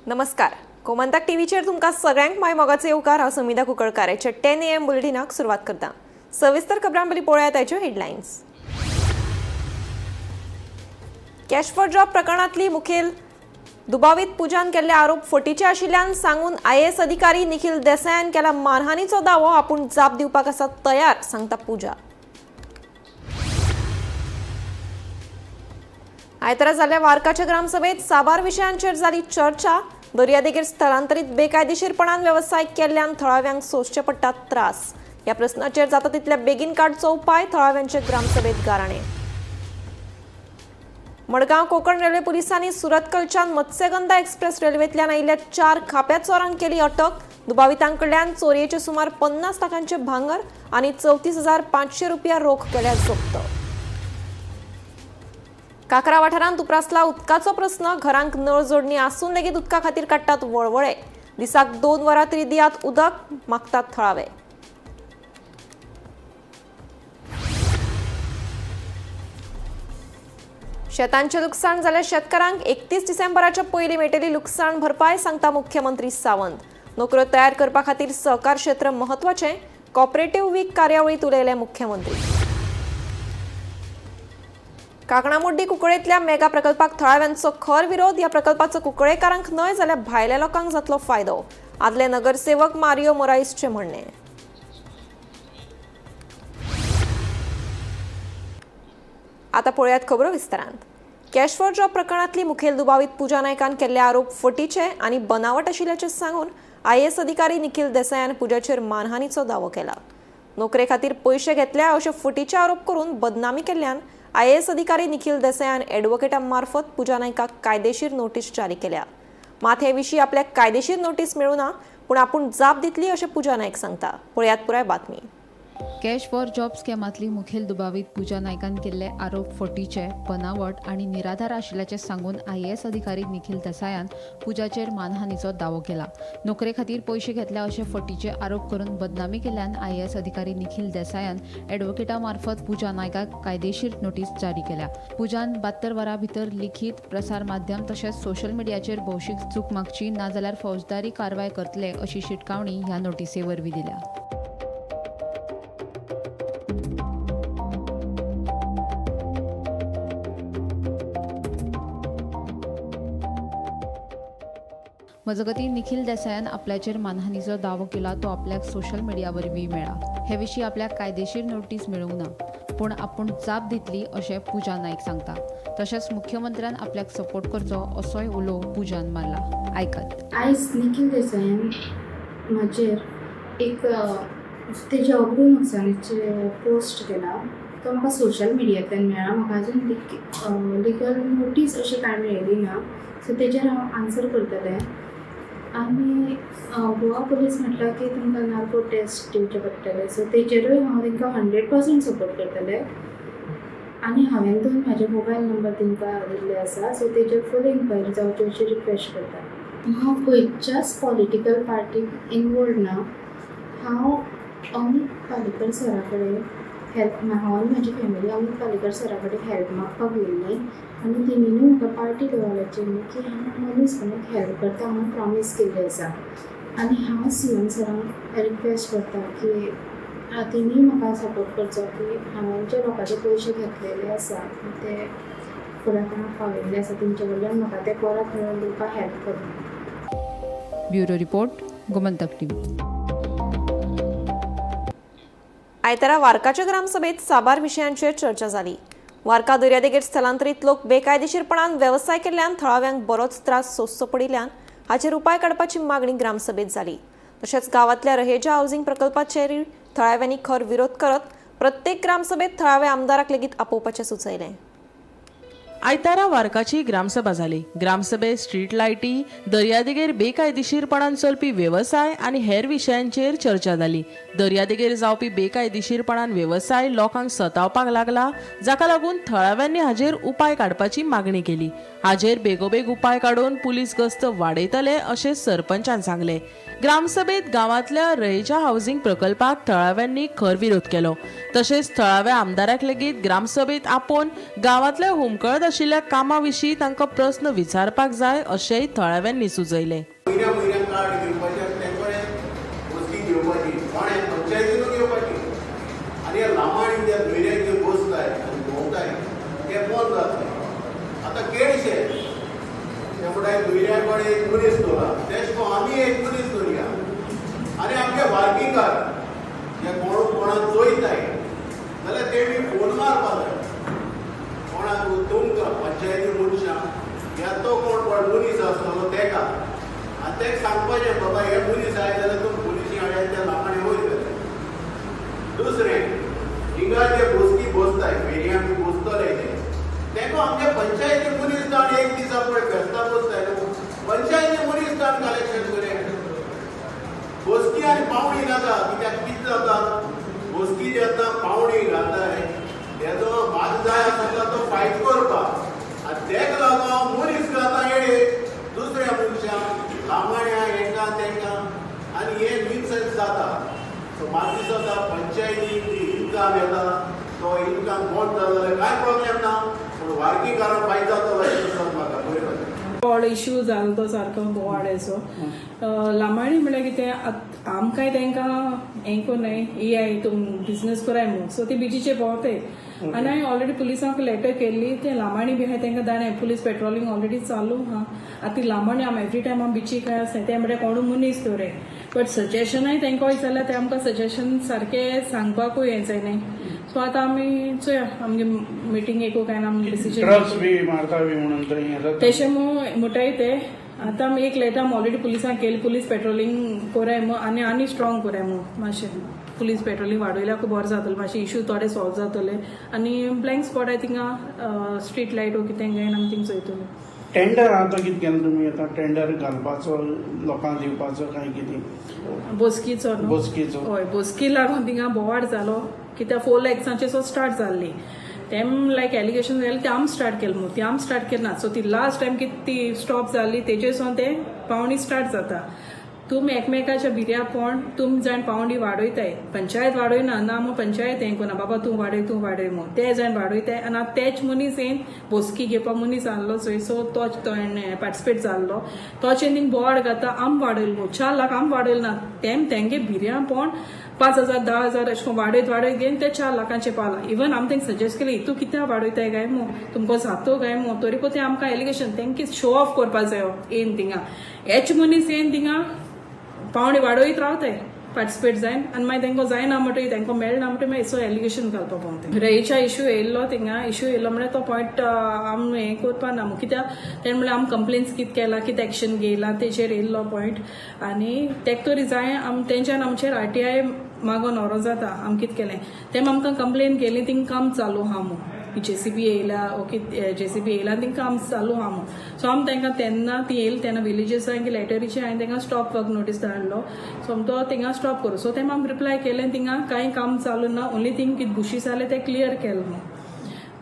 नमस्कार, गोमंतक टीव्हीचेर तुमकां सगळ्यांक माय मोगाचो येवकार. हांव समिधा कुंकळकार. हाच्या 10 एएम बुलेटिनाक सुरवात करता. सविस्तर खबरां पयलीं पळोवया ताच्यो हेडलायन्स. कॅश फॉर जॉब प्रकरणांतली मुखेल दुबावीत पुजान केल्ले आरोप फटीचे आशिल्ल्यान सांगून आयएएस अधिकारी निखील देसायान केला मानहानीचो दावो. आपूण जाप दिवपाक आसा तयार, सांगता पुजा. आयतारा जाल्ल्या वार्काच्या ग्रामसभेत साबार विशयांचेर जाली चर्चा. दर्यादेगेर स्थलांतरीत बेकायदेशीरपणान वेवसाय केल्ल्यान थळाव्यांक सोंसचे पडटात त्रास. ह्या प्रस्नाचेर जाता तितल्या बेगीन काडचो उपाय, थळाव्यांचे ग्रामसभेत गाराणे. मडगांव कोकण रेल्वे पोलिसांनी सुरतकलच्यान मत्स्यगंधा एक्सप्रेस रेल्वेंतल्यान आयिल्ल्या चार खाप्या चोरांक केली अटक. दुबावितांकडल्यान चोरयेचे सुमार 50 लाखांचे भांगर आनी 34,500 रुपया रोख केल्या जप्त. काकरा वाठारांत उप्रासला उदकाचो प्रस्न. घरांक नळ जोडणी आसून लेगीत उदका खातीर काडटात वळवळे. दिसाक 2 वरां तरी दियात उदक, मागतात थळावे. शेतांचें लुकसाण जाल्ल्या शेतकारांक 31 डिसेंबराच्या पयलीं मेळटली लुकसाण भरपाय, सांगता मुख्यमंत्री सावंत. नोकऱ्यो तयार करपा खातीर सहकार क्षेत्र म्हत्वाचें, कॉपरेटिव्ह वीक कार्यावळींत उलयले मुख्यमंत्री. काकणामुड्डी कुंकळेंतल्या मेगा प्रकल्पाक थळाव्यांचो खर विरोध. ह्या प्रकल्पाचो कुंकळेकारांक न्हय जाल्यार भायल्या लोकांक जातलो फायदो, आदले नगरसेवक मारियो मोराइसचे म्हणणें. आता पळयात खबरो विस्तारांत. कॅश फॉर जॉब प्रकरणातली मुखेल दुबावीत पूजा नायकान केल्ले आरोप फटीचे आनी बनावट आशिल्ल्याचें सांगून आयएएस अधिकारी निखील देसायान पुजाचेर मानहानीचो दावो केला. नोकरे खातीर पयशे घेतल्या अशे फटीचे आरोप करून बदनामी केल्ल्यान आयएएस अधिकारी निखील देसायान ॲडव्होकेटा मार्फत पूजा नायकाक कायदेशीर नोटीस जारी केल्या. मात हे विशीं आपल्याक कायदेशीर नोटीस मेळूं ना, पूण आपूण जाप दितली अशें पूजा नायक सांगता. पळयात पुराय बातमी. कॅश फॉर जॉब स्कॅमांतली मुखेल दुबावीत पूजा नायकान केल्ले आरोप फटीचे, बनावट आनी निराधार आशिल्ल्याचें सांगून आयएएस अधिकारी निखील देसायान पुजाचेर मानहानीचो दावो केला. नोकरे खातीर पयशे घेतल्या अशे फटीचे आरोप करून बदनामी केल्ल्यान आयएएस अधिकारी निखील देसायान ॲडव्होकेटा मार्फत पूजा नायकाक कायदेशीर नोटीस जारी केल्या. पुजान 72 वरां भितर लिखीत, प्रसार माध्यम तशेंच सोशल मिडियाचेर भौशीक चूक मागची, नाजाल्यार फौजदारी कारवाय करतले अशी शिटकावणी ह्या नोटिसे वरवीं दिल्या. मजगतीं, निखील देसायान आपल्याचेर मानहानीचो दावो केला तो आपल्याक सोशल मिडिया वरवीं मेळ्ळा. हे विशीं आपल्याक कायदेशीर नोटीस मेळूंक ना, पूण आपूण जाप दितली अशें पूजा नायक सांगता. तशेंच मुख्यमंत्र्यान आपल्याक सपोर्ट करचो असोय उलो पूजान मारला. आयकात. आयज निखील देसायान म्हाजेर एक तेजे अब्रू नुकसानीचे पोस्ट केला. तो म्हाका सोशल मिडियांतल्यान मेळ्ळा. म्हाका अजून लिगल नोटीस अशें कांय मेळिल्ली ना, सो तेजेर हांव आन्सर करतलें. आनी गोवा पुलीस म्हटल्यार की तुमकां नार्को टेस्ट दिवचे पडटले, सो तेजेरूय हांव तांकां 100% सपोर्ट करतलें. आनी हांवें दोन म्हाजे मोबायल नंबर तांकां दिल्ले आसा, सो तेजेर फूल इन्क्वायरी जावची अशी रिक्वेस्ट करता. हांव खंयच्याच पॉलिटिकल पार्टीक इनवॉल्व ना. हांव अमीत पालेकर सरा कडेन हेल्प, हांव आनी म्हाजी फॅमिली अमीत पालेकर सरा कडेन हेल्प मागपाक गेल्लीं आनी तेणीनूय म्हाका पार्टी लेवलाचेर न्ही की हांव मनीस म्हणून हेल्प करता म्हणून प्रॉमीस केल्ली आसा. आनी हांव सीएम सरांक रिक्वेस्ट करता की तेणीय म्हाका सपोर्ट करचो की हांवें जे लोकांचे पयशे घेतलेले आसा, ते फुडें कोणाक पावयल्ले आसा, तेंचे कडल्यान म्हाका ते परत मेळोवन दिवपाक हेल्प कर. Bureau report, Gomantak TV. आयतारा वार्काच्या ग्रामसभेत साबार विशयांचेर चर्चा जाली. वार्का दर्यादेगेर स्थलांतरीत लोक बेकायदेशीरपणान वेवसाय केल्ल्यान थळाव्यांक बरोच त्रास सोंसचो पडिल्ल्यान हाचेर उपाय काडपाची मागणी ग्रामसभेत जाली. तशेंच गांवांतल्या रहेजा हावसिंग प्रकल्पाचेर थळाव्यांनी खर विरोध करत प्रत्येक ग्रामसभेत थळाव्या आमदाराक लेगीत आपोवपाचें सुचयलें. आयतारा वार्काची ग्रामसभा जाली. ग्रामसभेत स्ट्रीट लायटी, दर्यादेगेर बेकायदेशीरपणान चलपी वेवसाय आनी हेर विशयांचेर चर्चा जाली. दर्यादेगेर जावपी बेकायदेशीरपणान वेवसाय लोकांक सतावपाक लागला, जाका लागून थळाव्यांनी हाजेर उपाय काडपाची मागणी केली. हाजेर बेगोबेग उपाय काडून पुलीस गस्त वाडयतले अशें सरपंचान सांगलें. ग्रामसभेत गांवांतल्या रहेजा हावसिंग प्रकल्पाक थळाव्यांनी खर विरोध केलो. तशेंच थळाव्या आमदाराक लेगीत ग्रामसभेत आपोवन गांवांतल्या हुमकळत आशिल्ल्या कामां विशीं तांकां प्रस्न विचारपाक जाय अशेंय थळाव्यांनी सुचयलें. म्हयन्या म्हयन्याक कार्ड घेवपाचें आनी तें कडेन वस्ती घेवपाची कोणें पंचायतीनूच घेवपाची. आनी हे लामाणी जे न्हंयेक जे बसताय आनी भोंवताय ते बंद जातले. आतां केळशे ते म्हणटाय न्हंयऱ्या कडेन एक मनीस दवरा, तेश कोन्न आमी एक मनीस दवरया. आनी आमचे वार्कीकार जे कोण कोणाक चोयताय जाल्यार तेणी फोन मारपा जाय कोणाक, तुमकां पंचायती मनशां या तो कोण पण मनीस आसतलो तेका, आनी तेका सांगपाचें बाबा हे मनीस आयले जाल्यार तुमी पुलिशी हाडात, त्या लामाणे वयतले. दुसरें, हिंगा जे बसकी बसताय फेरयां बी बसतले ते तेका आमच्या पंचायती मनीस जाण एक दिसा पळय फेस्तां बसताय न्हू, पंचायती मनीस जाण कलेक्शन करें. बसकी आनी पावणी नाका, कित्याक कितें जाता, बसकी जे आतां पावणी घालताय तेजो म्हाका जाय आसता तो फायट करपाक, आनी तेका लागून हांव मनीस घालता येडे दुसऱ्या मनशांक लामाण्या हेंकां तेंकां, आनी हें न्युसन्स जाता. सो म्हाका दिसता पंचायती इनकम येता तो इनकम बंद जालो जाल्यार कांय प्रॉब्लेम ना, पूण वार्कीकारांक फायदो जातलो अशें दिसता म्हाका. बरें बाय. व्हड इश्यू जालो तो सारको बोवाळाचो. लामाणी म्हणल्यार कितें, आमकांय तांकां हें कोन्नाय ये तुम बिजनस कराय म्हूण, सो ती बिचीचे भोंवताय. आनी हांवें ऑलरेडी पुलिसांक लेटर केल्ली, ते लामाणी बी आहाय तांकां दाणे पुलीस पेट्रोलिंग ऑलरेडी चालू आहा. आतां ती लामाणी आमी एवरी टायम आमी बिचीक काय आसता, ते म्हणल्यार कोणूय मनीस दवरे, बट सजेशनय तांकां विचारल्यार ते आमकां सजेशन सारकें सांगपाकूय हें जायनाय. सो आतां आमी चोया आमगे मिटींग एकू काय ना आमी डिसिजन. ड्रग्स बी मारता बी म्हणून थंय हें जाता. तशें म्हणटाय ते. आतां आमी एक लेटर आमी ऑलरेडी पुलिसांक केली, पुलीस पेट्रोलिंग कोराय म्हूण आनी आनी स्ट्रॉंग कोराय म्हूण. मातशें पुलीस पेट्रोलिंग वाडयल्यार बरें जातलें, मातशें इशू थोडे सॉल्व जातले. आनी ब्लँक स्पॉट आहाय थिंगा स्ट्रीट लायट वो कितें घेवन आमी थिंग चोयतले. टेंडर आतां कितें केलें तुमी? आतां टेंडर घालपाचो लोकांक दिवपाचो काय कितें? बोस्कीचो न्हू? बोस्कीचो. हय, बोस्की लागून थिंगा बोवाळ जालो, कित्याक 4 लॅक्सांचे सो स्टार्ट जाल्ली. तेम लायक एलिगेशन जालें, ते आम स्टार्ट केलें म्हूण, ती आम स्टार्ट केली ना. सो ती लास्ट टायम कितें ती स्टॉप जाल्ली, तेजे सावन ते पावणी स्टार्ट जाता. तुमी एकमेकाच्या भिऱ्या पोण तुमी जाण पावंडी वाडयताय, पंचायत वाडयना ना म्हूण, पंचायत हें कोना बाबा तूं वाडय तूं वाडय म्हूण, ते जाण वाडयताय. आनी आतां तेच मनीस येन बोस्की घेवपा मनीस आहलो चोय, सो तोच तो पार्टिसिपेट जाल्लो, तोच येवन थिंग बोवाळ घाता, आम वाडयल म्हूण, 4 लाख आम वाडयल ना. तेम तेंगे भिऱ्या पोण 5,000 10,000 अशें करून वाडयत वाडयत घेवन ते 4 लाखांचे पावला. इवन आमी तांकां सजेस्ट केलें, हितू कित्याक वाडयताय काय म्हूण, तुमकां जातो काय म्हूण, तरी पय ते आमकां एलिगेशन तेंकी शो ऑफ करपा जायो. येन थिंगा हेच मनीस येन थिंगा पावणे वाडयत रावताय पार्टिसिपेट जायन, आनी मागीर तांकां जायना म्हणटकीर, तांकां मेळना म्हणटकीर मागीर सो एलिगेशन घालपा पावता. रेच्या इशू येयल्लो थिंगा, इशू येयल्लो म्हळ्यार तो पॉयंट आमी हें करपा ना, कित्याक तेणें म्हणल्यार आमी कंप्लेन्स कितें केला, कितें एक्शन घेयला तेजेर येयल्लो पॉयंट. आनी तेक तरी जाय आम तेंच्यान आमचेर आरटीआय मागोन व्हरो जाता. आमी कितें केलें तेम आमकां कंप्लेन केली, थिंग काम चालू आहा म्हूण, जेसीबी येयला ओ कितें, जेसीबी येयला आनी थिंग काम चालू आहा म्हूण. सो आमी तांकां तेन्ना ती येयली तेन्ना विलेजर्सांक लेटरीचे हांवें तांकां स्टॉप वर्क नोटीस धाडलो. सो आमी तो थिंगा स्टॉप करूं, सो तेम आमी रिप्लाय केलें, थिंगा कांय काम चालू ना, ओन्ली थिंग कितें बुशीस जालें तें क्लियर केलें म्हूण.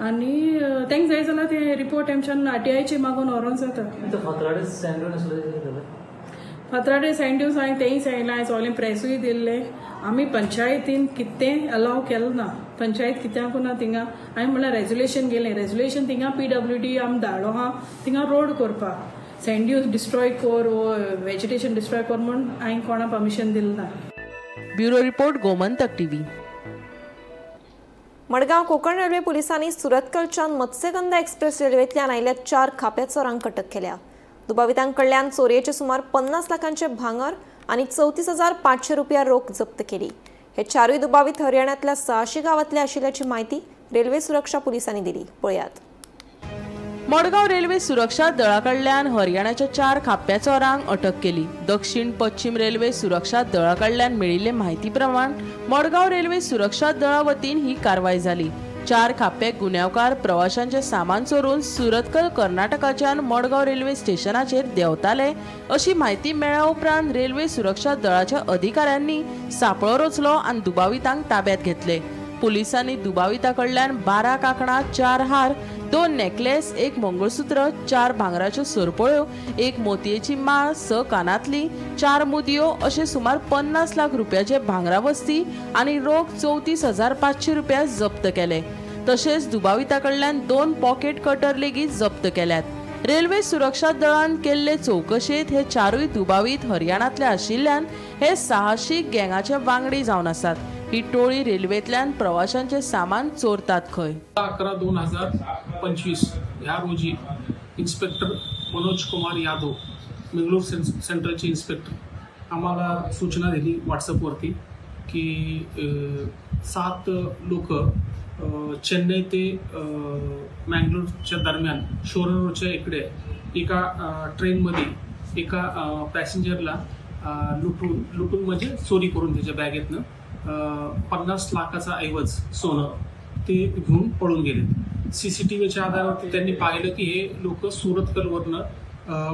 आनी तांकां जाय जाल्यार ते रिपोर्ट आमच्यान आरटीआयचे मागून व्हरोन जाता. तो फातराडे सँड आसलो कितें जालें? फातराडे सँड ड्यून्स हांवें तेंय सांगलें, हांवें सगळें प्रेसूय दिल्लें. आमी पंचायतीन कितें अलाव केलें ना, पंचायत कित्याक ना थिंगा. हांवें म्हणल्यार रेजोल्युशन गेलें, रेजोल्युशन थिंगा पीडब्ल्यूडी आमी धाडलो आहा थिंगा रोड करपाक, सँड ड्यून्स डिस्ट्रॉय कर वो वेजिटेशन डिस्ट्रॉय कर म्हूण हांवें कोणा परमिशन दिलें ना. Bureau report, Gomantak TV. Madgaon Konkan railway पोलिसांनी सुरतकलच्यान मत्स्यगंधा एक्सप्रेस रेल्वेंतल्यान आयिल्ल्या चार खाप्या चोरांक अटक केल्या. दुबावितांकडल्यान चोरयेचे सुमार 50 लाखांचे भांगर आनी 34,500 रुपया रोख जप्त केली. हे चारूय दुबावीत हरियाणातल्या सहाशी गावातले आशिल्ल्याची माहिती रेल्वे सुरक्षा पोलिसांनी दिली. पळयात. मडगांव रेल्वे सुरक्षा दळा कडल्यान हरियाणाच्या चार खाप्या चोरांक अटक केली. दक्षिण पश्चिम रेल्वे सुरक्षा दळा कडल्यान मेळिल्ले म्हायती प्रमाण मडगांव रेल्वे सुरक्षा दळा वतीन ही कारवाय जाली. चार खापे गुन्यांवकार प्रवाशांचे सामान चोरून सुरतकल कर्नाटकाच्यान मडगांव रेल्वे स्टेशनाचेर देंवताले अशी म्हायती मेळ्ळ्या उपरांत रेल्वे सुरक्षा दळाच्या अधिकाऱ्यांनी सापळो रचलो आनी दुबावितांक ताब्यात घेतले. पुलिसांनी दुबाविता कडल्यान 12 कांकणां, चार हार, दोन नेकलेस, एक मंगळसूत्र, चार भांगराच्यो सरपळ्यो, एक मोतयेची माळ, स कानांतली, चार मुदयो अशे सुमार 50 लाख रुपयाचे भांगरा वस्ती आनी रोख 34,500 रुपया जप्त केले. तशेंच दुबाविता कडल्यान 2 पॉकेट कटर लेगीत जप्त केल्यात. रेल्वे सुरक्षा दळान केल्ले चवकशेंत हे 4 दुबावीत हरियाणांतले आशिल्ल्यान हे साहसी गँगाचे वांगडी जावन आसात. ही टोळी रेल्वेंतल्यान प्रवाशांचे सामान चोरतात खंय. 11/2025 ह्या रोजी इन्स्पेक्टर मनोज कुमार यादव, मंगळूर सेंट्रलचे इन्स्पेक्टर, आम्हाला सूचना दिली व्हॉट्सअपवरती की 7 लोक चेन्नई ते मँगलोरच्या दरम्यान शोरनूरच्या इकडे एका ट्रेनमध्ये एका पॅसेंजरला लुटून म्हणजे चोरी करून त्याच्या बॅगेतनं 50 लाखाचा ऐवज सोनं ते घेऊन पळून गेले. CCTVच्या आधारावरती त्यांनी पाहिलं की हे लोक सुरतकलवरनं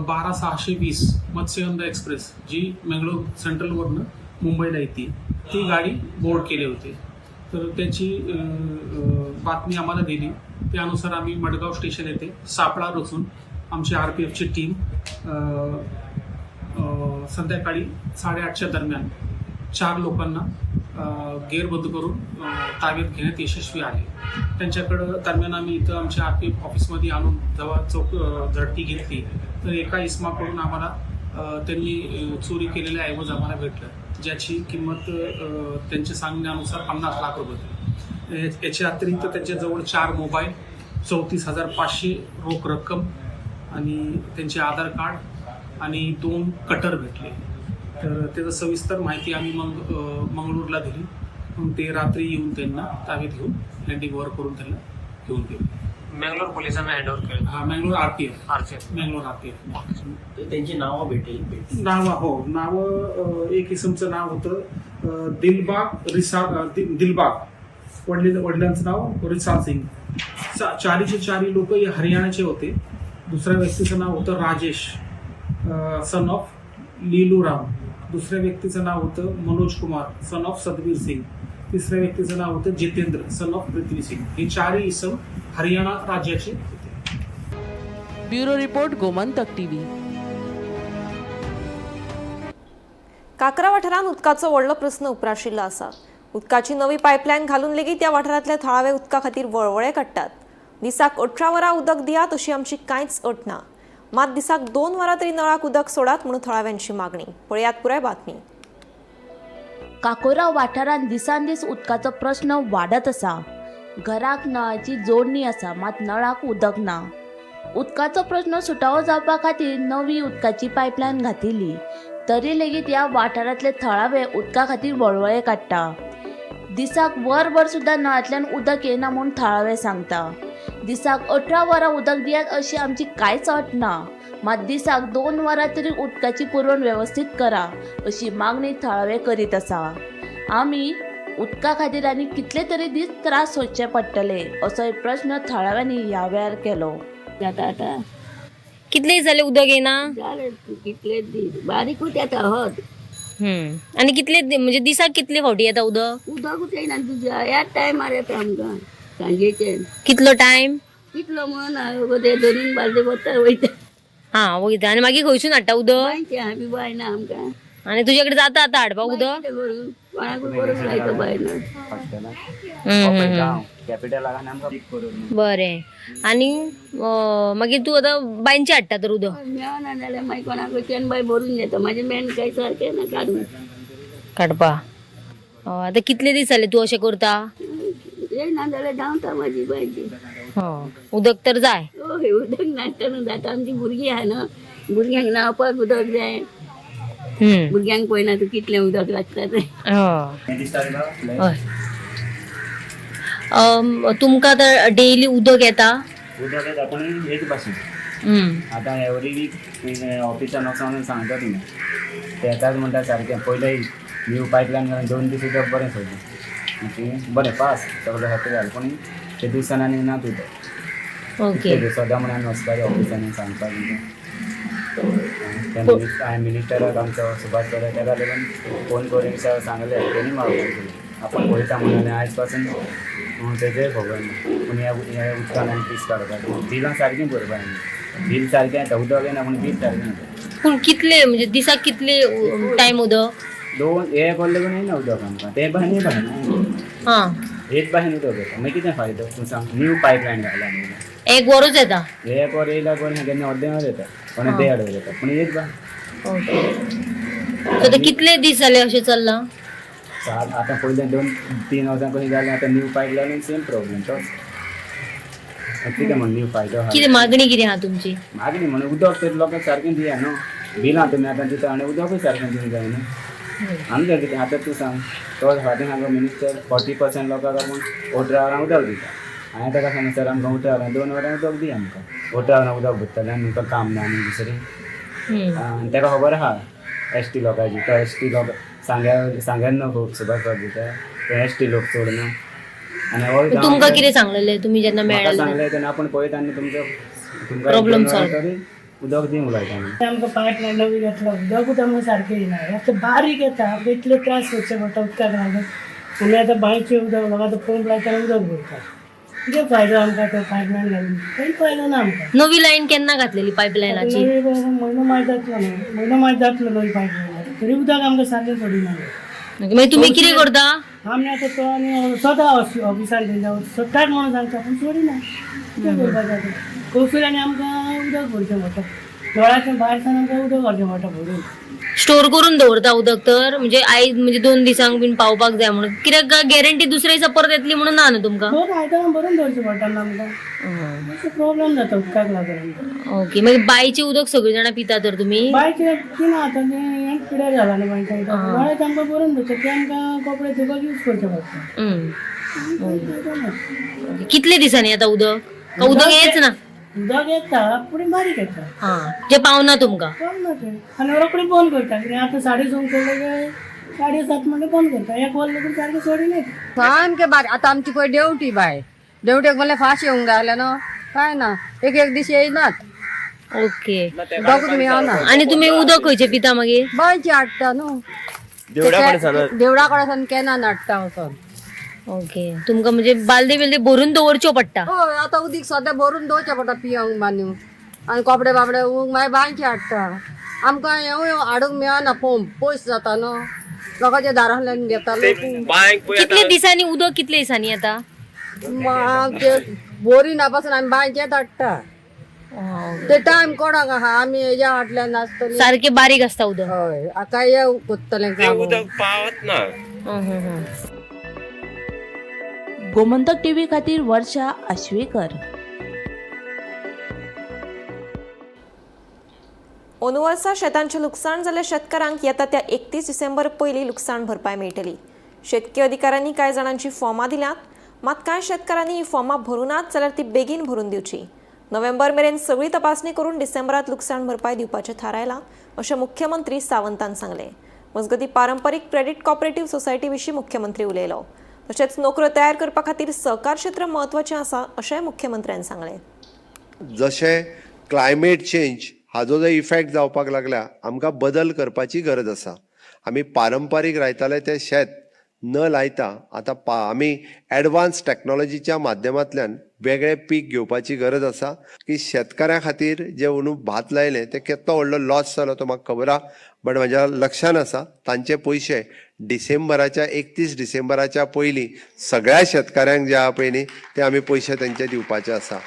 12620 मत्स्यगंधा एक्सप्रेस जी मंगळूर सेंट्रलवरनं मुंबईला येते ती गाडी बोर्ड केले होते. तर त्याची बातमी आम्हाला दिली. त्यानुसार आम्ही मडगाव स्टेशन येथे सापळा रचून आमची RPFची टीम संध्याकाळी 8:30च्या दरम्यान 4 लोकांना गेअरबंद करून ताब्यात घेण्यात यशस्वी आले. त्यांच्याकडं दरम्यान आम्ही इथं आमच्या RPF ऑफिसमध्ये आणून जेव्हा झडती घेतली तर एका इसमाकडून आम्हाला त्यांनी चोरी केलेल्या ऐवज आम्हाला भेटलं, ज्याची किंमत त्यांच्या सांगण्यानुसार 50 लाख रुपये होते. याच्या अतिरिक्त त्यांच्याजवळ 4 मोबाईल, 34,500 रोख रक्कम आणि त्यांचे आधार कार्ड आणि 2 कटर भेटले. तर त्याचं सविस्तर माहिती आम्ही मग मंगळूरला दिली. मग ते रात्री येऊन त्यांना ताब्यात घेऊन हँडिंग ओव्हर करून त्यांना घेऊन गेले. मंगळूर पोलिसांना हँडओव्हर केलं. हा, Mangalore RPF. RPF. Mangalore RPF. त्यांची नावं भेटेल. नावं, हो, नावं एक इसमचं नाव होतं दिलबाग रिसा दिलबाग, वडिलांचं नाव रिसाल सिंग. चारीचे चारी लोक हे हरियाणाचे होते. दुसऱ्या व्यक्तीचं नाव होतं राजेश सन ऑफ लीलूराम. दुसऱ्या व्यक्तीचं नाव होतं मनोज कुमार सन ऑफ सदवीर सिंग. तिसऱ्या व्यक्तीचं नाव होतं जितेंद्र सन ऑफ पृथ्वी सिंग. हे चारही इसम हरियाणा राज्याचे होते. Bureau report, Gomantak TV. Kakra वाठारांत उदकाचो व्हडलो प्रस्न उप्राशिल्लो आसा. उदकाची नवी पायपलायन घालून लेगीत त्या वाठारांतले थळावे उदका खातीर वळवळे काडटात. दिसाक 18 वरां उदक दियात अशी आमची कांयच अट ना, मात दिसाक 2 वरां तरी नळाक उदक सोडात म्हणून थळाव्यांची मागणी. पळयात पुराय बातमी. काकोरा वाठारांत दिसान दीस उदकाचो प्रश्न वाडत आसा. घराक नळाची जोडणी आसा, मात नळाक उदक ना. उदकाचो प्रश्न सुटावो जावपा खातीर नवी उदकाची पायपलायन घातिल्ली, तरी लेगीत ह्या वाठारांतले थळावे उदका खातीर वळवळे काडटा. दिसाक वरभर सुद्दां नळांतल्यान उदक येना म्हूण थळावे सांगता. दिसाक 18 वरां उदक दियात अशी आमची कांयच अट ना, मात दिसाक 2 वरां तरी उदकाची पुरवण वेवस्थीत करा अशी मागणी थळावे करीत आसा. आमी उदका खातीर आनी कितले तरी दीस त्रास सोंसचे पडटले असोय प्रश्न थळाव्यांनी ह्या वेळार केलो. जाता आतां कितले जाले उदक येना? जाले कितले दीस बारीकूच येता हत. आनी कितले म्हणजे दिसाक कितले फावटी येता उदक? उदकूच येयना तुज्या ह्याच टायमार येता आमकां सांजेचे. कितलो टायम? कितलो म्हणून ते 2 बालदे वता वयता. हा वयता. आनी मागीर खंयसून हाडटा उदक? बांयचें आमी बांय ना आमकां. आनी तुजे कडेन जाता आतां हाडपाक उदक? कोणाकूय करूंक लायता बांय ना. बरें. आनी मागीर तूं आतां बांयचें हाडटा तर उदक? मेळना जाल्यार मागीर कोणाकूय बांय भरून घेता. म्हाजें मेन काय सारकें ना काडून काडपा. आतां कितले दीस जाले तूं अशें करता? येयना जाल्यार धांवता म्हाजी बांयची. उदक तर जाय. हय, उदक नासतना जाता. आमची भुरगीं आहा न्हू, भुरग्यांक न्हांवपाक उदक जाय. भुरग्यांक पळयना तूं कितलें उदक लागता तें. हय. तुमकां आतां डेली उदक येता? उदक येता पूण एक भाशेन. आतां एवरी वीक ऑफिसान वचोन सांगता तुमी ते येताच म्हणटा सारकें. पयलें न्यू पायपलायन घालून 2 दीस उदक बरें सोडलें, बरें पास सगळें सारकें जालें, पूण ते दिसान आनी नात उदक. ओके. सदां म्हणून आमी वचपाचें ऑफिसांनी सांगपाक. हांवें मिनिस्टराक आमचो सुभाष चोडे ताका लागून फोन करून सांगलें, तेणी म्हाका फोन केलो आपूण पळयता म्हणून. आयज पासून तेजेय खबर ना. पूण ह्या उदकान आमी पीस काडपाक बिलां सारकीं भरपा आमी. बील सारकें येता, उदक येना पूण बील सारकें येता. पूण कितले म्हणजे दिसाक कितले टायम उदक? 2 हे पडले पूण येना उदक आमकां. तें बांय बांय. हां. हेच भाशेन उदक येता. मागीर कितें फायदो तूं सांग? न्यू पायपलायन घायला न्हू. एक वरूच येता. एक वर येयला कोण, केन्ना अर्दें वर येता, कोण देड वर येता, पूण एक बा. ओके, सो ते कितले दीस जाले अशें चल्लां? सात आतां पयलीं 2-3 वर्सां कशीं जालें. आतां न्यू पायपलायन सेम प्रॉब्लम तोच. कितें म्हण न्यू फायदो आहा? कितें मागणी कितें आहा तुमची? मागणी म्हणून उदक तर लोकांक सारकें दिया न्हू. बिलां तुमी आतां दिता आनी उदकूय सारकें दिवंक जाय न्हू. आमचें कितें आतां तूं सांग, तो फाटीं सांगलो मिनिस्टर 40% लोकांक आपूण 18 वरां उदक दिता. हांवें ताका सांगलें, सर आमकां 18 वरां 2 वरां उदक दी आमकां. 18 वरां उदक भरतलें आनी तुमकां काम ना आनी दुसरें. आनी ताका खबर आहा एस टी लोकांची. तो एस टी लोक सांग्या सांग्यान न्हू सुभाष बाब दिता, ते एस टी लोक चड न्हू. आनी हो गांव तुमकां कितें सांगलेलें तुमी जेन्ना म्हाका मेळ्ळे? सांगलें तेन्ना आपूण पळयता आनी तुमचो तुमकां Problem 1-2 वरां solve. तरी उदक दिवंक लायता आमी. आमकां पायपलायन नवी घेतला, उदकूच आमकां सारकें येना. आतां बारीक येता, आमकां इतले त्रास सोंसचे पडटा उदकाक लागून. आमी आतां बांयचें उदक लोक आतां पंप लायता आनी उदक भरता. कितें फायदो आमकां तो पायपलायन घालून? कांय फायदो ना आमकां. नवी लायन केन्ना घातलेली पायपलायनाची? नवी म्हयनो मात जातलो न्हू, म्हयनो मात जातलो नवी पायपलायन, तरी उदक आमकां सारकें सोडिना. मागीर तुमी कितें करता? आमी आतां तो आनी सदां ऑफिसान तेंच्या सोडटात म्हणून सांगता, पूण सोडिना. कितें करपाचें आतां? कौसूर आनी आमकां उदक भरचें पडटा नळाचें, भायर सावन आमकां उदक व्हरचें पडटा भरून. स्टोर करून दवरता उदक तर म्हणजे आयज म्हणजे 2 दिसांक बीन पावपाक जाय म्हणून, कित्याक गॅरंटी दुसऱ्या दिसा परत येतली म्हणून ना न्हू तुमकां? दोन आयदनां भरून दवरचें पडटा न्हू आमकां. मातसो प्रॉब्लम जाता उदकाक लागून आमकां. ओके, मागीर बांयचें उदक सगळीं जाणां पिता तर तुमी? बांयचें पिना आतां, तें पिड्यार जाला न्हू बांयचें उदक. नळाचें आमकां भरून दवरचें, तें आमकां कपडे धुवपाक यूज करचें पडटा. कितले दिसांनी येता उदक? का उदक येच ना? उदक येता पूण बारीक येता. हां, जे पावना तुमकां? पावना तें. आनी रोखडें बंद करता. कितें आतां 6:30 सोडलें काय 7:30 म्हणल्यार बंद करता. एक वर लागून सारकें सोडिनात. सामकें बारीक. आतां आमची पळय देवटी बाय, देवटेक म्हणल्यार फास्ट येवंक जाय आसलें न्हू, कांय ना, एक एक दीस येयनात. ओके, उदकूच मेळना. आनी तुमी उदक खंयचें पिता मागीर? बांयचें हाडटा न्हू, देवळा कडेन सावन कॅनान हाडटा वचोन. ओके, तुमकां म्हणजे बालदी बिल्दी भरून दवरच्यो पडटा? हय, आतां उदीक सद्या भरून दवरचें पडटा पियंक बांदून, आनी कपडे बापडे मागीर बांयचे हाडटा. आमकां हेंवूय हाडूंक मेळना, पंप पयस जाता न्हू, लोकांच्या दारांतल्यान घेता लोक. कितले दिसांनी उदक, कितले दिसांनी येता? बोरिंगा पासून आमी बांयचेच हाडटा. ते टायम कोणाक आहा, आमी हेज्या हाडल्यान आसतली. सारकें बारीक आसता उदक? हय, आतां हे कोत्तलें काम. पावत ना. गोमंतक टीव्ही खातीर वर्षा आश्वेकर. अंदू वर्सा शेतांचें लुकसाण जाल्ल्या शेतकारांक येता त्या 31 डिसेंबर पयलीं लुकसाण भरपाय मेळटली. शेतकी अधिकाऱ्यांनी कांय जाणांची फॉर्मां दिल्यात, मात कांय शेतकारांनी ही फॉर्मां भरूं नात जाल्यार ती बेगीन भरून दिवची. नोव्हेंबर मेरेन सगळी तपासणी करून डिसेंबरात लुकसाण भरपाय दिवपाचें थारायलां अशें मुख्यमंत्री सावंतान सांगलें. मजगतीं पारंपरीक क्रेडीट कॉपरेटिव्ह सोसायटी विशीं मुख्यमंत्री उलयलो. तशेंच नोकऱ्यो तयार करपा खातीर सहकार क्षेत्र म्हत्वाचें आसा अशेंय मुख्यमंत्र्यान सांगलें. जशें क्लायमेट चेंज हाजो जो इफेक्ट जावपाक लागला, आमकां बदल करपाची गरज आसा. आमी पारंपारीक लायताले ते शेत न लायता आतां आमी एडवान्स टॅक्नोलॉजीच्या माध्यमांतल्यान वेगळे पीक घेवपाची गरज आसा. की शेतकाऱ्यां खातीर जे अंदू भात लायलें ते केदो व्हडलो लॉस जालो तो म्हाका खबर आहा, बट म्हाज्या लक्षान आसा तांचे पयशे डिसेंबराच्या 31 डिसेंबराच्या पयलीं सगळ्या शेतकाऱ्यांक जे आहा पळय न्ही ते आमी पयशे तेंचे दिवपाचे आसा.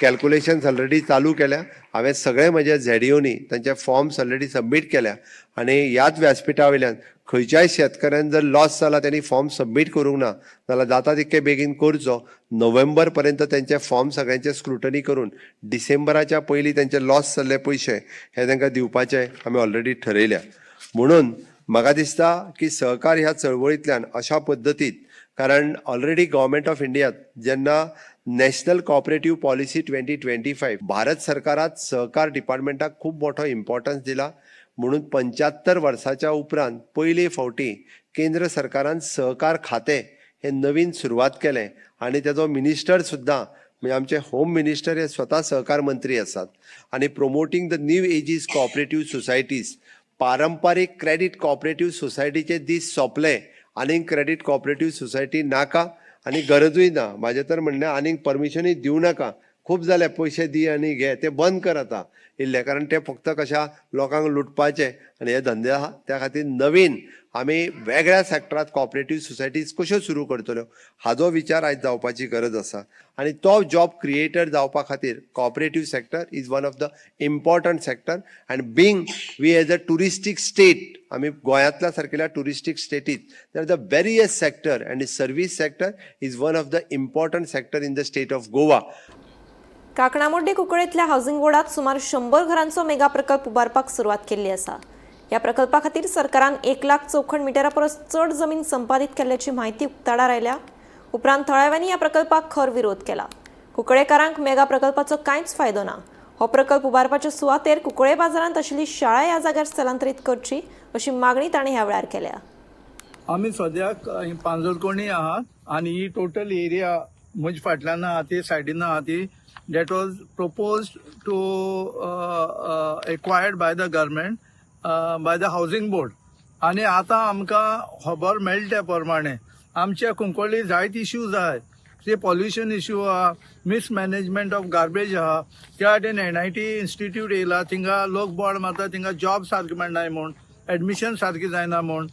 कॅल्कुलेशन्स ऑलरेडी चालू केल्या हांवें. सगळे म्हज्या झेडिओनी तांचे फॉर्म्स ऑलरेडी सबमीट केल्या आनी ह्याच व्यासपिठा वयल्यान खंयच्याय शेतकऱ्यान जर लॉस जाला, त्यांनी फॉर्म सबमीट करूंक ना जाल्यार जाता तितके बेगीन करचो. नोव्हेंबर पर्यंत तेंचे फॉर्म सगळ्यांचे स्क्रुटनी करून डिसेंबराच्या पयलीं तेंचे लॉस जाल्ले पयशे हे तांकां दिवपाचे आमी ऑलरेडी ठरयल्या. म्हणून म्हाका दिसता की सहकार ह्या चळवळींतल्यान अशा पद्दतीत, कारण ऑलरेडी गव्हर्मेंट ऑफ इंडियात जेन्ना नॅशनल कॉपरेटीव पॉलिसी 2025, भारत सरकारात सहकार डिपार्टमेंटाक खूब मोठो इम्पॉर्टन्स दिला. म्हणून 75 वर्साच्या उपरांत पयले फावटी केंद्र सरकारान सहकार खातें हे नवीन सुरवात केलें आनी तेजो मिनिस्टर सुद्दां म्हणजे आमचे होम मिनिस्टर हे स्वता सहकार मंत्री आसात. आनी promoting the new ages cooperative societies, पारंपारीक क्रेडीट कॉपरेटीव सोसायटीचे दीस सोंपले. आनीक क्रेडीट कॉपरेटीव सोसायटी नाका आनी गरजूय ना. म्हाजें तर म्हणणें, आनीक परमिशनूय दिवं नाका. खूब जाले पयशे दी आनी घे, ते बंद कर आतां इल्ले, कारण ते फक्त कशा लोकांक लुटपाचे आनी हे धंदे आहा. त्या खातीर नवीन आमी वेगळ्या सेक्टरांत कॉपरेटीव सोसायटीज कश्यो सुरू करतल्यो हाजो विचार आयज जावपाची गरज आसा आनी तो जॉब क्रिएटर जावपा खातीर cooperative sector is one of the important sector. And being we as a touristic state, आमी गोंयांतल्या सारकेल्या टुरिस्टीक स्टेटीत there the various sector and service sector is one of the important sector in the state of Goa. Kaknamodde कुंकळेंतल्या housing बोर्डात सुमार 100 घरांचो mega प्रकल्प उबारपाक सुरवात केल्ली आसा. ह्या प्रकल्पा खातीर सरकारान 1 लाख चौखण मिटरा परस चड जमीन संपादीत केल्ल्याची म्हायती उक्ताडार आयल्या उपरांत थळाव्यांनी ह्या प्रकल्पाक खर विरोध केला. कुंकळेकारांक मेगा प्रकल्पाचो कांयच फायदो ना. हो प्रकल्प उबारपाच्या सुवातेर कुंकळे बाजारांत आशिल्ली शाळा ह्या जाग्यार स्थलांतरीत करची अशी मागणी तांणी ह्या वेळार केल्या. आमी सद्याक पांजरकोणी आहात आनी ही टोटल एरिया म्हजे फाटल्यान आहा ती, सायडीन आहा ती, that was proposed to acquired by the government, by the housing board. आनी आतां आमकां खबर मेळटा त्या प्रमाणे आमच्या कुंकळ्ळी जायते इश्यूज आहात. ते पॉल्युशन इश्यू आहा, मिसमॅनेजमेंट ऑफ गार्बेज आहा. त्या वाटेन एनआयटी इन्स्टिट्यूट येयला, थिंगा लोक बोड मारता, थिंगा जॉब सारके मेळनाय म्हूण, एडमिशन सारकें जायना म्हूण,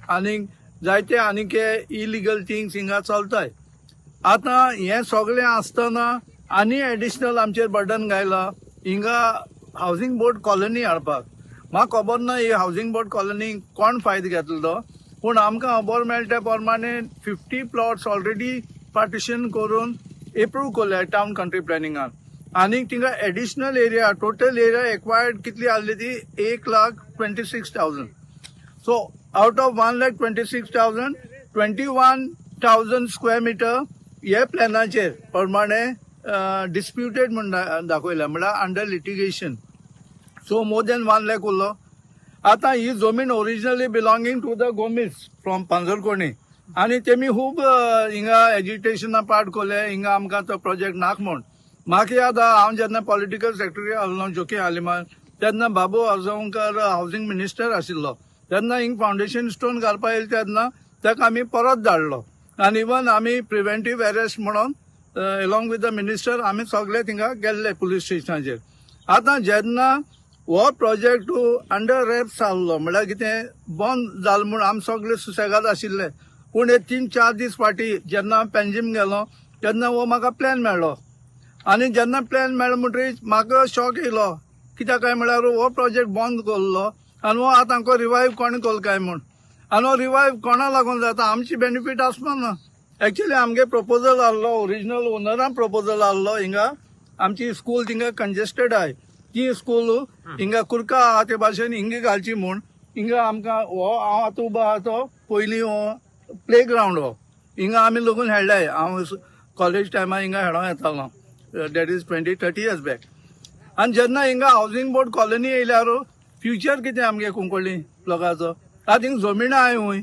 आनीक जायते आनीक इलिगल थिंग्स हिंगा चलताय. आतां हें सगळें आसतना आनी एडिशनल आमचेर बर्डन घायला हिंगा हावजींग बोर्ड कॉलनी हाडपाक. म्हाका खबर ना ही हावजींग बोर्ड कॉलनी कोण फायदो घेतलो तो, पूण आमकां खबर मेळटा त्या प्रमाणे 50 प्लॉट्स ऑलरेडी पार्टिशन करून एप्रूव केल्या टावन कंट्री प्लॅनिंगान. आनी थिंगा additional area, total area acquired कितली आहली ती 1,26,000. So out of 1,26,000, 21,000 square meter हे प्लॅनाचेर प्रमाणे डिस्प्युटेड म्हूण दाखयला, म्हळ्यार under litigation. So more than 1 lakh उरलो. आतां ही जमीन originally belonging to the Gomes from Panjurkoni आनी तेमी खूब हिंगा एजिटेशना पार्ट कोले, हिंगा आमकां तो प्रोजेक्ट नाक म्हूण. म्हाका याद आहा, हांव जेन्ना पॉलिटिकल सेक्रेटरी आहलो जोकी आलिमान, तेन्ना बाबू आजगांवकर हावजींग मिनिस्टर आशिल्लो, तेन्ना हिंग फावंडेशन स्टोन घालपा येयले तेन्ना ताका आमी परत धाडलो आनी इवन आमी प्रिवेंटीव अरेस्ट म्हणून एलॉंग विथ the minister आमी सगळे थिंगा गेल्ले पुलीस स्टेशनाचेर. आतां जेन्ना हो प्रोजेक्ट अंडर रॅप्स आहलो, म्हळ्यार कितें बंद जालो म्हूण आमी सगळे सुसेगाद आशिल्ले. पूण हे 3-4 दीस फाटीं जेन्ना हांव पेंजीम गेलो तेन्ना हो म्हाका प्लॅन मेळ्ळो आनी जेन्ना प्लॅन मेळ्ळो म्हणटरीच म्हाका शॉक येयलो. कित्याक काय म्हळ्यार हो प्रोजेक्ट बंद केल्लो आनी हो आतां आमकां रिवायव कोणें केलो काय म्हूण. आनी हो रिवायव कोणा लागून जाता, आमची बेनिफीट आसपा ना. एक्चुअली आमगे प्रपोजल आहलो, ओरिजिनल ओनरान प्रपोजल आहलो, हिंगा आमची स्कूल थिंगा कंजेस्टेड आहाय, ती स्कूल हिंगा कुर्का आहा ते भाशेन हिंगा घालची म्हूण. हिंगा आमकां हो हांव आतां उबो आहा तो पयलीं हो प्ले ग्रावंड, हो हिंगा आमी लगून खेळ्ळे. हांव कॉलेज टायमार हिंगा खेळोंक येतालो, that is 20-30 years back. आनी जेन्ना हिंगा हावजींग बोर्ड कॉलनी येयल्यार फ्युचर कितें आमगे कुंकळ्ळी लोकांचो? आतां हिंगा जमीन आहाय, हूंय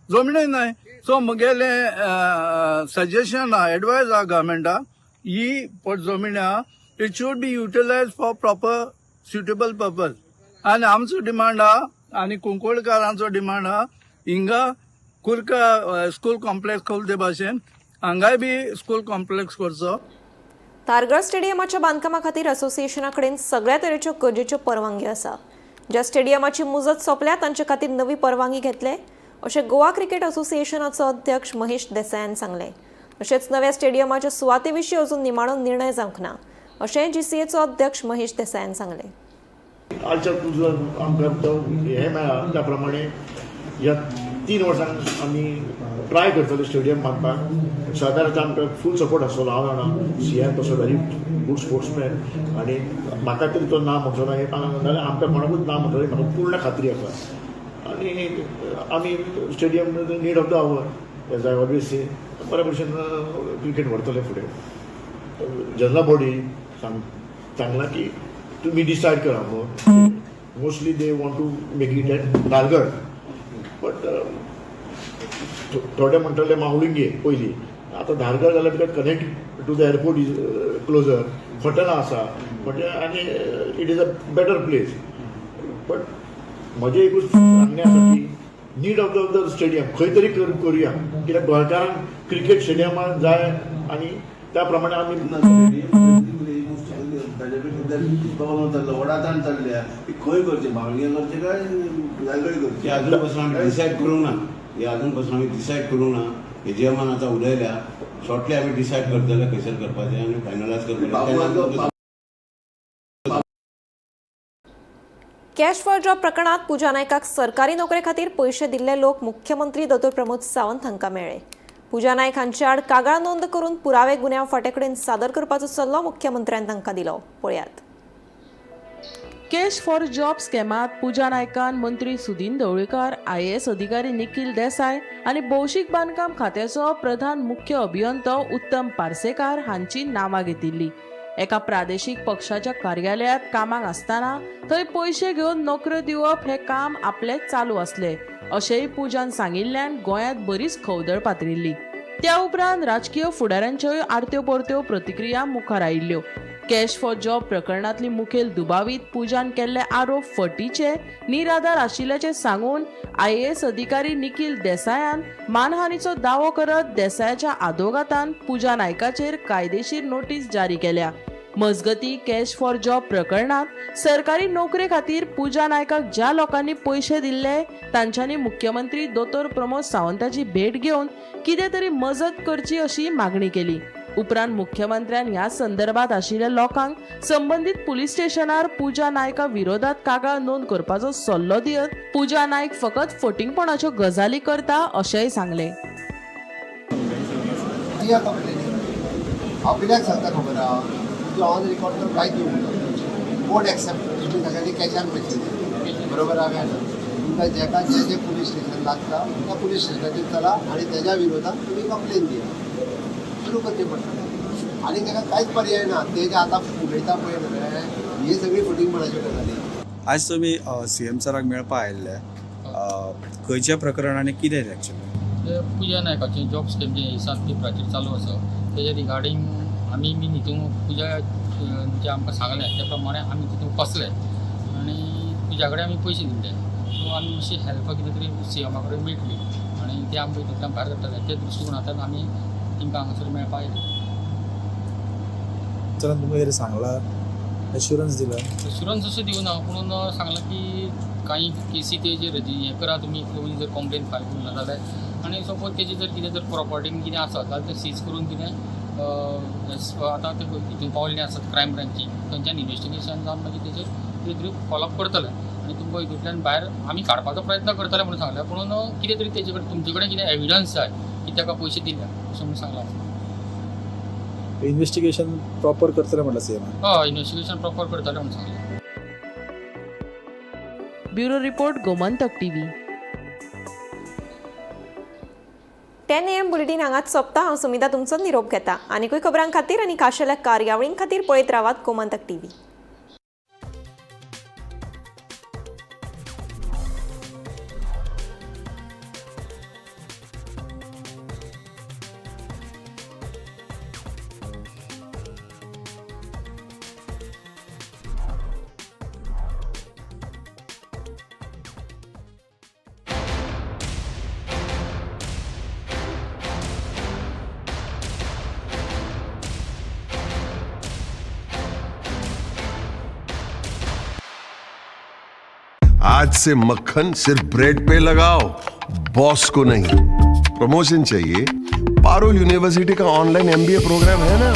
जमिनूय नाय. सो म्हगेलें सजेशन आहा, एडवायज आहा गव्हर्मेंटाक, ही पट जमीन आहा, it should be utilise for proper suitable purpose. आनी आमचो डिमांड आहा आनी कुंकळकारांचो डिमांड आहा, हिंगा कुर्का स्कूल कॉम्प्लेक्स खोल ते भाशेन हांगाय बी स्कूल कॉम्प्लेक्स करचो. धारगळ स्टेडियमाच्या बांदकामा खातीर असोसिएशना कडेन सगळ्या तरेच्यो गरजेच्यो परवानगी आसा. ज्या स्टेडियमाची मुजत सोंपल्या तांचे खातीर नवी परवानगी घेतले अशें गोवा क्रिकेट असोसिएशनाचो अध्यक्ष महेश देसायान सांगलें. तशेंच नव्या स्टेडियमाच्या सुवाते विशीं अजून निमाणो निर्णय जावंक ना अशेंय जीसीएचो अध्यक्ष महेश देसायान सांगलें. आजच्या तुजो आमकां तो हें मेळ्ळा त्या प्रमाणे ह्या 3 वर्सांक आमी ट्राय करतले स्टेडियम बांदपाक. सरकाराचो आमकां फूल सपोर्ट आसतलो. हांव जाणा सीएम तसो व्हेरी गूड स्पोर्ट्समॅन आनी म्हाका तरी तो ना म्हणचो ना, नाजाल्यार आमकां कोणाकूच ना म्हणटलो म्हाका पूर्ण खात्री आसा. आनी आमी stadium need of the hour, as I always say. बऱ्या भशेन क्रिकेट व्हरतले फुडें. जनरल बॉडी सांगलां की तुमी डिसायड करा म्हणून. Mostly they want to make it at Dhargal, but थोडे म्हणटले मावलिंगे पयलीं. आतां धारगळ जाल्यार because connect to the airport is closer, हॉटेलां आसा म्हणजे आनी it is a better place. But म्हजें एकूच सांगणें आसा की need of the stadium खंय तरी करुया, कित्याक गोंयकारांक क्रिकेट स्टेडियमान जाय आनी त्या प्रमाणे आमी वडाताण चल्ल्या ती खंय करचें, बांगड्यां करचें काय वेगळें करचें? ते अजून पासून आमी डिसायड करूंक ना. हे अजून पासून आमी डिसायड करूंक ना. एजीएमान आतां उलयल्या, शॉर्टली आमी डिसायड करतले खंयसर करपाचें आनी फायनलायज करतले. कॅश फॉर जॉब प्रकरणात पूजा नायकाक सरकारी नोकरे खातीर पयशे दिल्ले लोक मुख्यमंत्री दोतोर प्रमोद सावंत हांकां मेळ्ळे. पूजा नायक हांचे आड कागाळ नोंद करून पुरावे गुन्यांव फांट्या कडेन सादर करपाचो सल्लो मुख्यमंत्र्यान तांकां दिलो. पळयात. कॅश फॉर जॉब स्कॅमात पूजा नायकान मंत्री सुदीन ढवळीकार, आयएएस अधिकारी निखील देसाय आनी भौशीक बांदकाम खात्याचो प्रधान मुख्य अभियंतो उत्तम पार्सेकार हांची नांवां घेतिल्ली. एका प्रादेशीक पक्षाच्या कार्यालयात कामाक आसतना थंय पयशे घेवन नोकऱ्यो दिवप हें काम आपलें चालू आसलें अशेंय पूजान सांगिल्ल्यान गोंयांत बरीच खवदळ पातळिल्ली. त्या उपरांत राजकीय फुडाऱ्यांच्योय आरत्यो परत्यो प्रतिक्रिया मुखार आयिल्ल्यो. कॅश फॉर जॉब प्रकरणांतली मुखेल दुबावीत पूजान केल्ले आरोप फटीचे, निराधार आशिल्ल्याचें सांगून आयएएस अधिकारी निखील देसायान मानहानीचो दावो करत देसायाच्या आदोगातान पूजा नायकाचेर कायदेशीर नोटीस जारी केल्या. मजगती, कॅश फॉर जॉब प्रकरणात सरकारी नोकरे खातीर पूजा नायकाक ज्या लोकांनी पयशे दिल्ले तांच्यांनी मुख्यमंत्री दोतोर प्रमोद सावंताची भेट घेवन कितें तरी मजत करची अशी मागणी केली. उपरांत मुख्यमंत्र्यान ह्या संदर्भात आशिल्ल्या लोकांक संबंदीत पुलीस स्टेशनार पूजा नायका विरोधात कागाळ नोंद करपाचो सल्लो दियत पूजा नायक फकत फटींगपणाच्यो गजाली करता अशेंय सांगलें. दिया कंप्लेनी. हांव कित्याक सांगता खबर आहा? तुमचें ऑन रिकॉर्ड तर कांयच दिवंक ना. कोर्ट एक्सेप्ट तुमी सगळ्यांनी कॅशान पयशे दिले, बरोबर आहा काय ना? तुमकां जेका जे जे पुलीस स्टेशन लागता त्या पुलीस स्टेशनाचेर चला आनी तेज्या विरोधात तुमी कंप्लेन दिया. सुरू करचें पडटलें आनी ताका कांयच पर्याय ना. ते जे आतां उलयता पळय न्हू, हे सगळी फटींगपणाच्यो गजाली. आज तुमी सीएम सराक मेळपा आयिल्ले, खंयच्या प्रकरण आनी कितें एक्चुअली? ते पुजा नायकाचें जॉब स्कॅम जें 7 पेपराचेर चालू आसा तेजे रिगार्डींग आमी बीन हितून पुजा जे आमकां सांगलें त्या प्रमाणे आमी तितून फसले आनी पुजा कडेन आमी पयशे दिल्ले. सो आमी मातशी हेल्प कितें तरी सीएमा कडेन मेळटली आनी ते आमकां हितूंतल्यान भायर काडटले त्या दृश्टिकोणांतल्यान आमी तांकां हांगासर मेळपाक आयले. सरान तुमकां कितें सांगलां, एश्युरन्स दिला? एश्युरन्स अशें दिवना, पूण सांगलां की कांय केसी तेजेर हें करा तुमी, तुमी जर कंप्लेन फायल करूंक ना जाल्यार आनी सपोज तेजी जर कितें जर प्रॉपर्टी कितें आसत जाल्यार तें सीज करून कितें आतां ते हितून पावल्ले आसत क्रायम ब्रांचीन, थंयच्यान इन्वेस्टिगेशन जावन मागीर तेजेर कितें तरी फॉलोअप करतले आनी तुमकां हितूंतल्यान भायर आमी काडपाचो प्रयत्न करतले म्हणून सांगलें. पूण कितें तरी तेजे कडेन तुमचे कडेन कितें एविडन्स जाय की ताका पयशे दिल्या अशें म्हणून सांगलां. इन्व्हेस्टिगेशन प्रॉपर करतले म्हटलं सीएमान? हय, इन्वेस्टिगेशन प्रॉपर करतले म्हणून सांगलें. Bureau report, Gomantak TV. 10 AM bulletin हांगाच सोंपता. हांव सुमिता तुमचो निरोप घेता. आनीकूय खबरां खातीर आनी खाशेल्या कार्यावळीं खातीर पळयत रावात गोमंतक टीव्ही. आज से मक्खन सिर्फ ब्रेड पे लगाओ, बॉस को नहीं. प्रमोशन चाहिए? पारुल यूनिवर्सिटी का ऑनलाइन एमबीए प्रोग्राम है ना.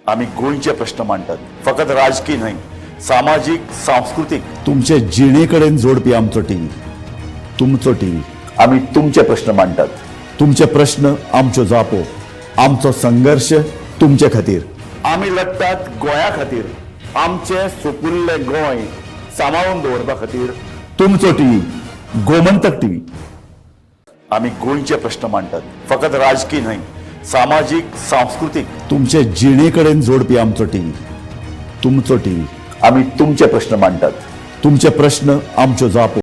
आमी गोंयचे प्रश्न मांडटात, फकत राजकीय न्हय, सामाजीक, सांस्कृतीक. तुमचे जिणे कडेन जोडपी आमचो टीव्ही, तुमचो टीव्ही. आमी तुमचे प्रश्न मांडटात, तुमचे प्रश्न आमच्यो जापो, आमचो संघर्श तुमचे खातीर. आमी लढटात गोंया खातीर, आमचें सुपुल्लें गोंय सांबाळून दवरपा खातीर. तुमचो टीव्ही, गोमंतक टीव्ही. आमी गोंयचे प्रश्न मांडटात, फकत राजकीय न्हय, सामाजीक, सांस्कृतीक. तुमचे जिणे कडेन जोडपी आमचो टीव्ही, तुमचो टीव्ही. आमी तुमचे प्रश्न मांडटात, तुमचे प्रश्न आमच्यो जापो.